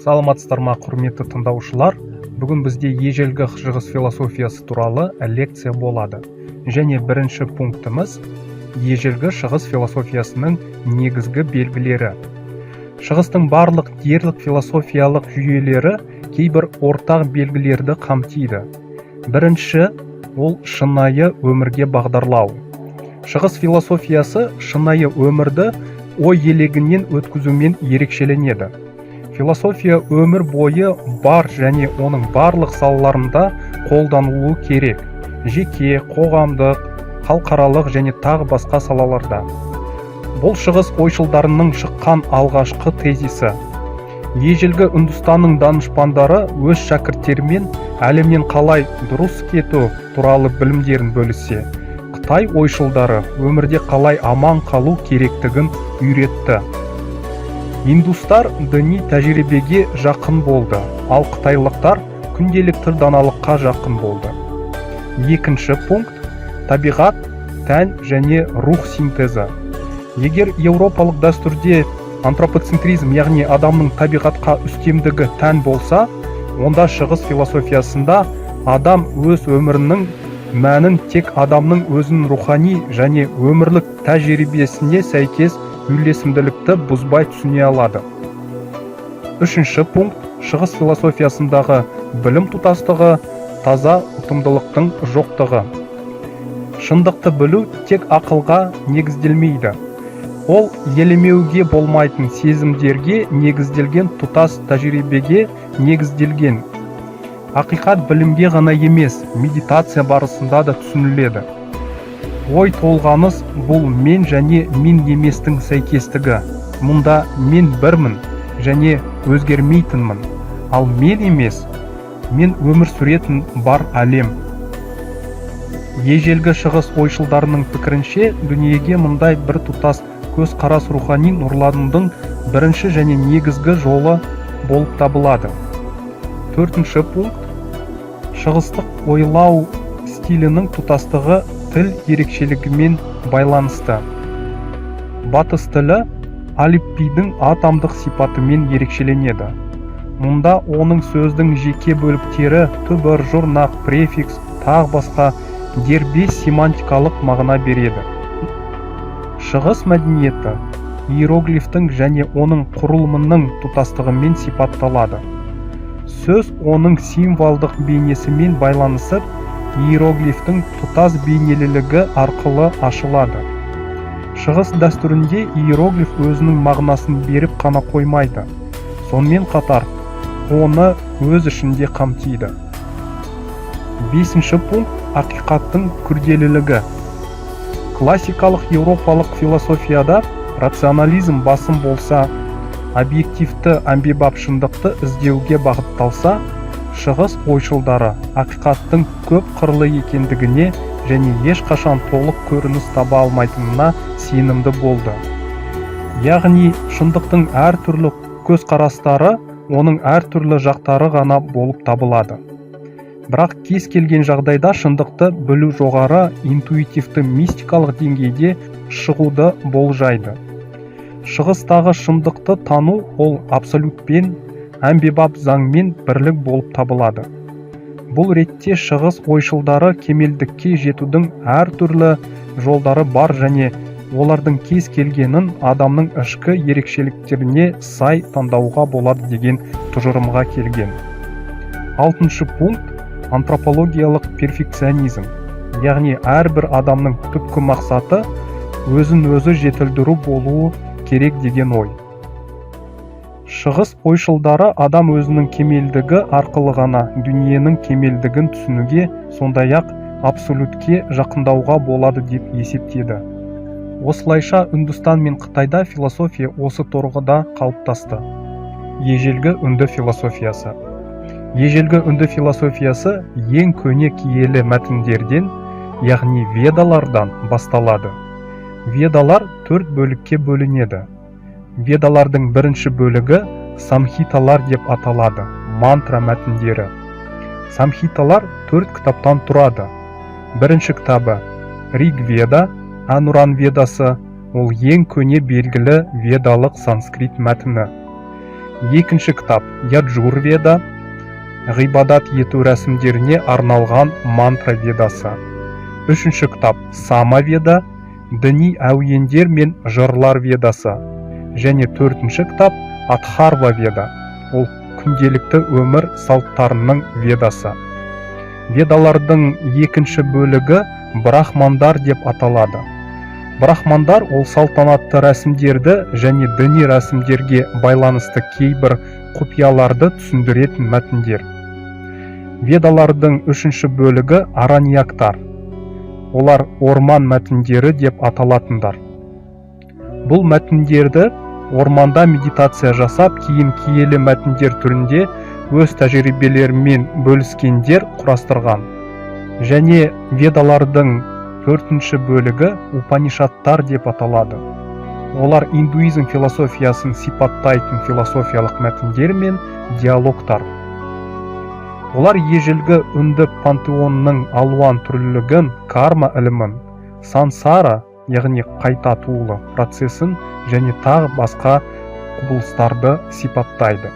Саламатсыздар ма, құрметті тыңдаушылар! Бүгін бізде ежелгі шығыс философиясы туралы лекция болады. Және бірінші пунктіміз – ежелгі шығыс философиясының негізгі белгілері. Шығыстың барлық дерлік философиялық жүйелері кейбір ортақ белгілерді қамтиды. Бірінші ол – шынайы өмірге бағдарлау. Шығыс философиясы шынайы өмірді ой елегінен өткізумен ерекшеленеді. Философия өмір бойы бар және оның барлық салаларында қолданылуы керек: жеке, қоғамдық, халықаралық және тағы басқа салаларда. Бұл – шығыс ойшылдарының шыққан алғашқы тезисі. Ежелгі Үндістанның данышпандары өз шәкірттерімен әлемнен қалай дұрыс кету туралы білімдерін бөліссе, қытай ойшылдары өмірде қалай аман қалу керектігін үйретті. Индустар діни тәжірибеге жақын болды, ал қытайлықтар күнделікті даналыққа жақын болды. Екінші пункт – табиғат, тән және рух синтезі. Егер еуропалық дәстүрде антропоцентризм, яғни адамның табиғатқа үстемдігі тән болса, онда шығыс философиясында адам өз өмірінің мәнін тек адамның өзінің рухани және өмірлік тәжірибесіне сәйкес үйлесімділікті бұзбай түсіне алады. Үшінші пункт – шығыс философиясындағы білім тұтастығы, таза ұтымдылықтың жоқтығы. Шындықты білу тек ақылға негізделмейді. Ол елемеуге болмайтын сезімдерге негізделген тұтас тәжірибеге негізделген. Ақиқат білімге ғана емес, медитация барысында да түсініледі. Ой толғаныс – бұл мен және мен еместің сәйкестігі. Мұнда мен бірмін және өзгермейтінмін, ал мен емес мен өмір сүретін бар әлем. Ежелгі шығыс ойшылдарының пікірінше, дүниеге мұндай біртұтас көзқарас рухани нұрланудың бірінші және негізгі жолы болып табылады. Төртінші пункт – шығыстық ойлау стилінің тұтастығы тіл ерекшелігімен байланысты. Батыс тілі әліпбидің атомдық сипатымен ерекшеленеді. Мұнда оның сөздің жеке бөліктері – түбір, жұрнақ, префикс, тағы басқа – дербес семантикалық мағына береді. Шығыс мәдениеті иероглифтің және оның құрылымының тұтастығымен сипатталады. Сөз оның символдық бейнесімен байланысып, иероглифтің тұтас бейнелілігі арқылы ашылады. Шығыс дәстүрінде иероглиф өзінің мағынасын беріп қана қоймайды, сонымен қатар оны өз ішінде қамтиды. Бесінші пункт – ақиқаттың күрделілігі. Классикалық еуропалық философияда рационализм басым болса, объективті әмбебап шындықты іздеуге бағытталса, шығыс ойшылдары ақиқаттың көп қырлы екендігіне және ешқашан толық көрініс таба алмайтынына сенімді болды. Яғни шындықтың әртүрлі көзқарастары оның әртүрлі жақтары ғана болып табылады. Бірақ кез келген жағдайда шындықты білу жоғары интуитивті мистикалық деңгейде шығуды болжайды. Шығыстағы шындықты тану ол абсолютпен, әмбебап заңмен бірлік болып табылады. Бұл ретте шығыс ойшылдары кемелдікке жетудің әртүрлі жолдары бар және олардың кез келгенін адамның ішкі ерекшеліктеріне сай таңдауға болады деген тұжырымға келген. Алтыншы пункт – антропологиялық перфекционизм, яғни әрбір адамның түпкі мақсаты өзін өзі жетілдіру болуы керек деген ой. Шығыс ойшылдары адам өзінің кемелдігі арқылы ғана дүниенің кемелдігін түсінуге, сондай-ақ абсолютке жақындауға болады деп есептеді. Осылайша, Үндістан мен Қытайда философия осы тұрғыда қалыптасты. Ежелгі үнді философиясы. Ежелгі үнді философиясы ең көне киелі мәтіндерден, яғни ведалардан басталады. Ведалар төрт бөлікке бөлінеді. Ведалардың бірінші бөлігі самхиталар деп аталады, мантра мәтіндері. Самхиталар төрт кітаптан тұрады. Бірінші кітабы – Ригведа, Әнұран ведасы. Ол ең көне белгілі ведалық санскрит мәтіні. Екінші кітап Яджур-веда, ғибадат ету рәсімдеріне арналған мантра ведасы. Үшінші кітап Сама-веда, діни әуендер мен жырлар ведасы. Және төртінші кітап Атхарва-веда, ол күнделікті өмір салттарының ведасы. Ведалардың екінші бөлігі брахмандар деп аталады. Брахмандар ол салтанатты рәсімдерді және діни рәсімдерге байланысты кейбір құпияларды түсіндіретін мәтіндер. Ведалардың үшінші бөлігі араньяктар. Олар орман мәтіндері деп аталатындар. Бұл мәтіндерді орманда медитация жасап, кейін киелі мәтіндер түрінде өз тәжірибелерімен бөліскендер құрастырған. Және ведалардың төртінші бөлігі Упанишадтар деп аталады. Олар индуизм философиясын сипаттайтын философиялық мәтіндер мен диалогтар. Олар ежелгі үнді пантеонының алуан түрлілігін, карма ілімін, сансара, яғни қайта туылу процесін және тағы басқа құбылыстарды сипаттайды.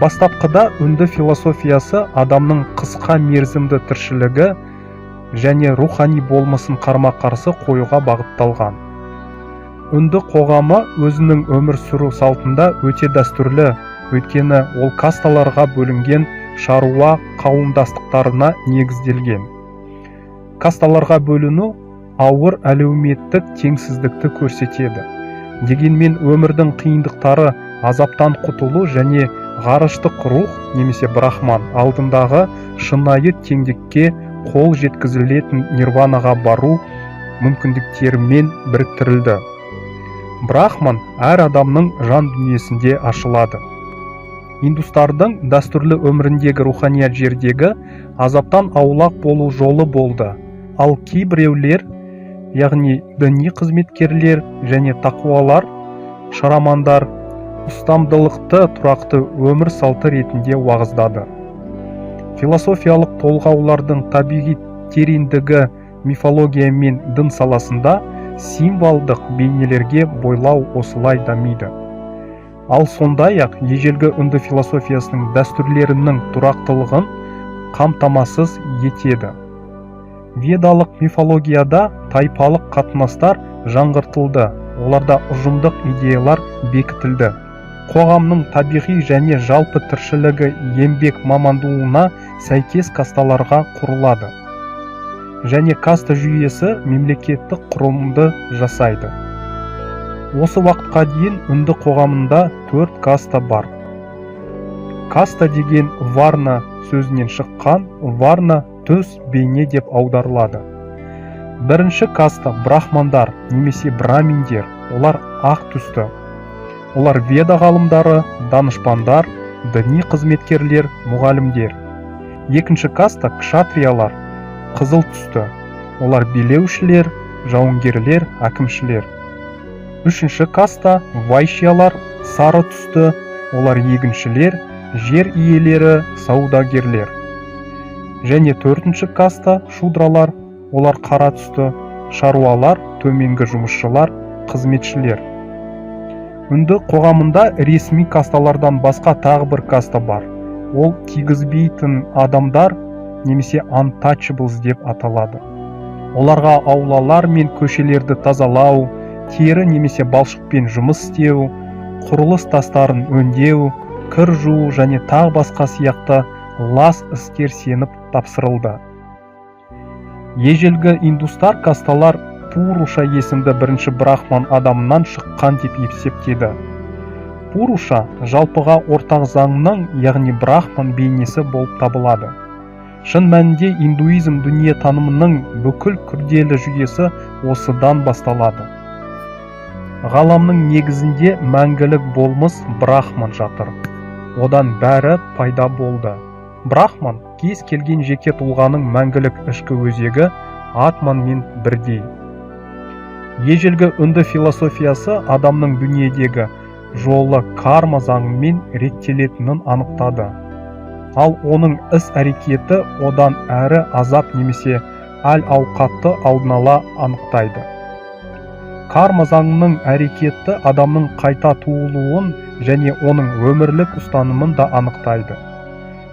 Бастапқыда үнді философиясы адамның қысқа мерзімді тіршілігі және рухани болмысын қарама-қарсы қоюға бағытталған. Үнді қоғамы өзінің өмір сүру салтында өте дәстүрлі, өйткені ол касталарға бөлінген шаруа қауымдастықтарына негізделген. Касталарға бөліну ауыр әлеуметтік теңсіздікті көрсетеді. Дегенмен өмірдің қиындықтары, азаптан құтылу және ғарыштық рух немесе брахман алдындағы шынайы теңдікке қол жеткізілетін нирванаға бару мүмкіндіктерімен біріктірілді. Брахман әр адамның жан дүниесінде ашылады. Индустардың дәстүрлі өміріндегі руханият жердегі азаптан аулақ болу жолы болды. Ал кейбіреулер, яғни діни қызметкерлер және тақуалар, шарамандар, ұстамдылықты тұрақты өмір салты ретінде уағыздады. Философиялық толғаулардың табиғи тереңдігі мифология мен дін саласында символдық бейнелерге бойлау осылай дамиды. Ал сондай-ақ ежелгі үнді философиясының дәстүрлерінің тұрақтылығын қамтамасыз етеді. Ведалық мифологияда тайпалық қатынастар жаңғыртылды, оларда ұжымдық идеялар бекітілді. Қоғамның табиғи және жалпы тіршілігі еңбек мамандуына сәйкес касталарға құрылады. Және каста жүйесі мемлекеттік құрылымды жасайды. Осы уақытқа дейін үнді қоғамында 4 каста бар. Каста деген варна сөзінен шыққан, варна түс, бейне деп аударылады. Бірінші каста брахмандар немесе браминдер, олар ақ түсті. Олар веда ғалымдары, данышпандар, діни қызметкерлер, мұғалімдер. Екінші каста кшатриялар, қызыл түсті. Олар билеушілер, жауынгерлер, әкімшілер. Үшінші каста вайшиялар, сары түсті. Олар егіншілер, жер иелері, саудагерлер. Және төртінші каста шудралар, олар қара түсті, шаруалар, төменгі жұмысшылар, қызметшілер. Үнді қоғамында ресми касталардан басқа тағы бір каста бар. Ол тигізбейтін адамдар немесе untouchables деп аталады. Оларға аулалар мен көшелерді тазалау, тері немесе балшықпен жұмыс істеу, құрылыс тастарын өңдеу, кір жуу және тағы басқа сияқты лас істер сеніп тапсырылды. Ежелгі индустар касталар Пуруша есімді бірінші брахман адамынан шыққан деп есептеді. Пуруша жалпыға ортақ заңның, яғни брахман бейнесі болып табылады. Шын мәнінде индуизм дүние танымының бүкіл күрделі жүйесі осыдан басталады. Ғаламның негізінде мәңгілік болмыс брахман жатыр. Одан бәрі пайда болды. Брахман кез келген жеке тұлғаның мәңгілік ішкі өзегі атманмен бірдей. Ежелгі үнді философиясы адамның дүниедегі жолы карма заңымен реттелетінін анықтады. Ал оның іс-әрекеті одан әрі азап немесе әл-ауқатты алдын ала анықтайды. Карма заңының әрекеті адамның қайта туылуын және оның өмірлік ұстанымын да анықтайды.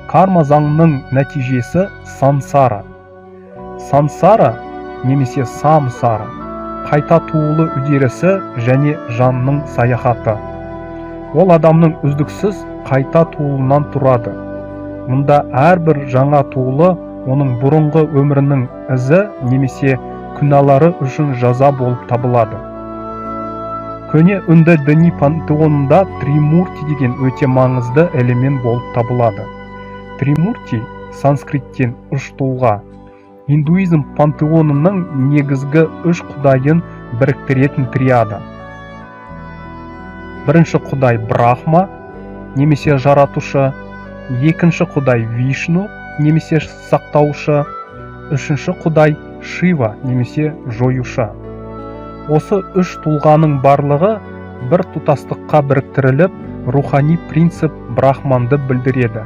Карма заңының нәтижесі сансара. Сансара немесе самсара қайта туылу үдерісі және жанның саяхаты. Ол адамның үздіксіз қайта туылуынан тұрады. Мұнда әрбір жаңа туылу оның бұрынғы өмірінің ізі немесе күнәлары үшін жаза болып табылады. Көне үнді діни пантеонында Тримурти деген өте маңызды элемент болып табылады. Тримурти санскриттен үш тұлға. Индуизм пантеонының негізгі үш құдайын біріктіретін триада. Бірінші құдай Брахма немесе жаратушы, екінші құдай Вишну немесе сақтаушы, үшінші құдай Шива немесе жоюшы. Осы үш тұлғаның барлығы бір тұтастыққа біріктіріліп, рухани принцип Брахманды білдіреді.